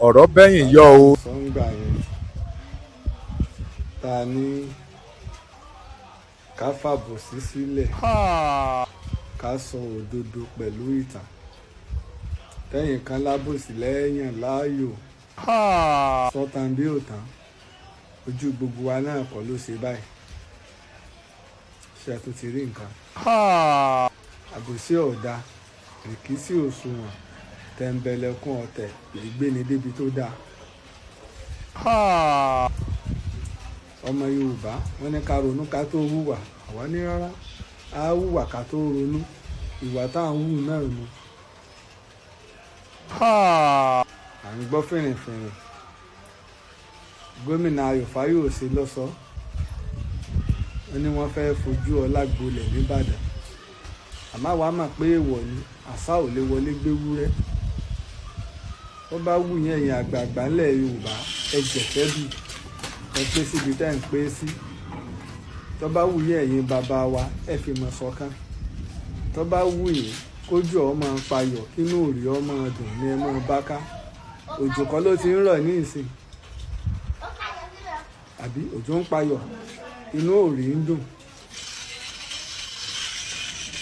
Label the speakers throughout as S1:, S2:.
S1: Ọ̀rọ̀ bẹ́yìn yọ o.
S2: Sọ́ngbà yẹn ta ní ká fàbòsí sílẹ̀, ká sọ òdodo pẹ̀lú ìtàn, tẹ́yìn kan lábòsí lẹ́yìn láàyò sọ́tàn bí òtàn ojú gbogbo wa náà kọ́ ló ṣe báyìí. Ṣe tó ti rí nǹkan? Àbòsí ọ̀dà rìkíṣí òṣùwọ̀n tẹ̀m̀bẹ̀lẹ̀kun ọ̀tẹ̀ ìgbéni débi tó dáa. Ọmọ Yorùbá, wọn ní ká ronú ká tó hùwà. Àwa ní rárá, á hùwà ká tó ronú. Ìwà tá à ń hù náà nu. À ń gbọ́ fìrìnfìrìn, gómìnà Ayọ̀ Fáyọ̀ṣe lọ́sọ̀ọ́, wọ́n ní wọ́n fẹ́ẹ́ fojú ọlá gbolẹ̀ nìbàdàn, àmọ́ àwa mọ̀ pé èèwọ̀ ni, àṣà ò lè wọlé gbéwúrẹ́. Wọ́n bá wù yẹn, ẹ̀yìn àgbààgbà ńlẹ̀ Yorùbá, ẹ jẹ̀fẹ́ bì, ẹ pé síbi tẹ́ ń pé sí. Tó bá wù yẹn, ẹ̀yin bàbá wa, ẹ fi mọ̀ ṣọ̀kan. Tó bá wù yín kójú ọ máa payọ̀, kínú òrì ọ máa dùn ní ẹ máa bá ká. Òjò kọ́ ló ti ń rọ̀ ní ìsìn, àbí òjò ń payọ̀, inú òrì ń dùn?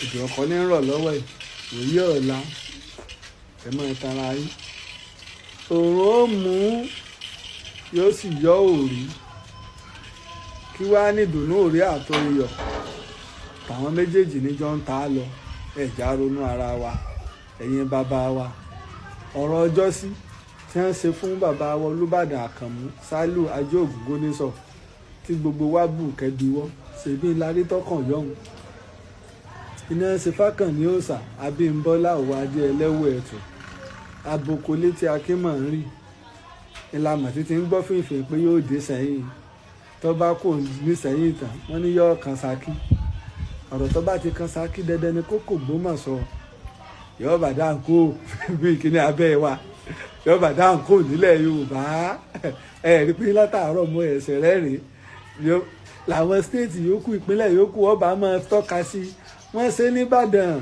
S2: Òjò ọkọ ní ń rọ̀ lọ́wọ́ ẹ̀. Òye ọ̀la, ẹ máa tara yín. Òòrùn ó mú, yóò sì yọ òrì. Kí wàá ní ìdùnnú òrí àtọ iyọ̀ tàwọn méjèèjì níjọ ń ta á lọ? Ẹ̀já ronú ara wa, ẹ̀yin bàbá wa. Ọ̀rọ̀ ọjọ́sí tí wọ́n ṣe fún bàbá wa Olúbàdàn Àkànmú Sálíù Ajé Ògúngúnnísọ̀, tí gbogbo wa bù kẹ́díwọ́, ṣèbí ńlá rí tọkàn yọ̀hún. Iná ṣe fákànní òòṣà Abímbọ́lá Òwò Adé ẹlẹ́wọ̀ ẹ̀tù aboko létí akínmọ̀ ń rí ìlànà títí ń gbọ́ fìfì pé yóò dé sẹ́yìn. Tó bá kò ní sẹ́yìn tán, wọ́n ní yóò kan Ṣakí. Ọ̀rọ̀ tó bá ti kan Ṣakí, dandan ni kókò Gbómọ̀ṣọ́ yóò bá dáhùn kó bí kíní abẹ́ wa, yóò bá dáhùn kó nílẹ̀ Yorùbá. Ẹ rí pé látàárọ̀ mo ẹ̀sẹ̀ rẹ́rìn làwọn state yòókù, ìpínlẹ̀ yòókù, ọba máa tọ́ka sí. Wọ́n ṣe nìbàdàn,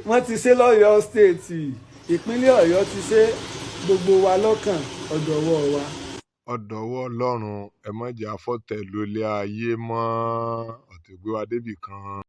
S2: wọ́n ti ṣe lọ́yọ̀ọ́ state, ìpínlẹ̀ Ọ̀yọ́ ti ṣe. Gbogbo wa lọ́kàn ọ̀dọ̀wọ́ wa.
S3: Ọ̀dọ̀wọ́ Ọlọ́run, ẹ má jẹ́ àfọ̀tẹ̀ lólé ayé mọ́. Ọ̀tẹ̀ gbé wa débì kan.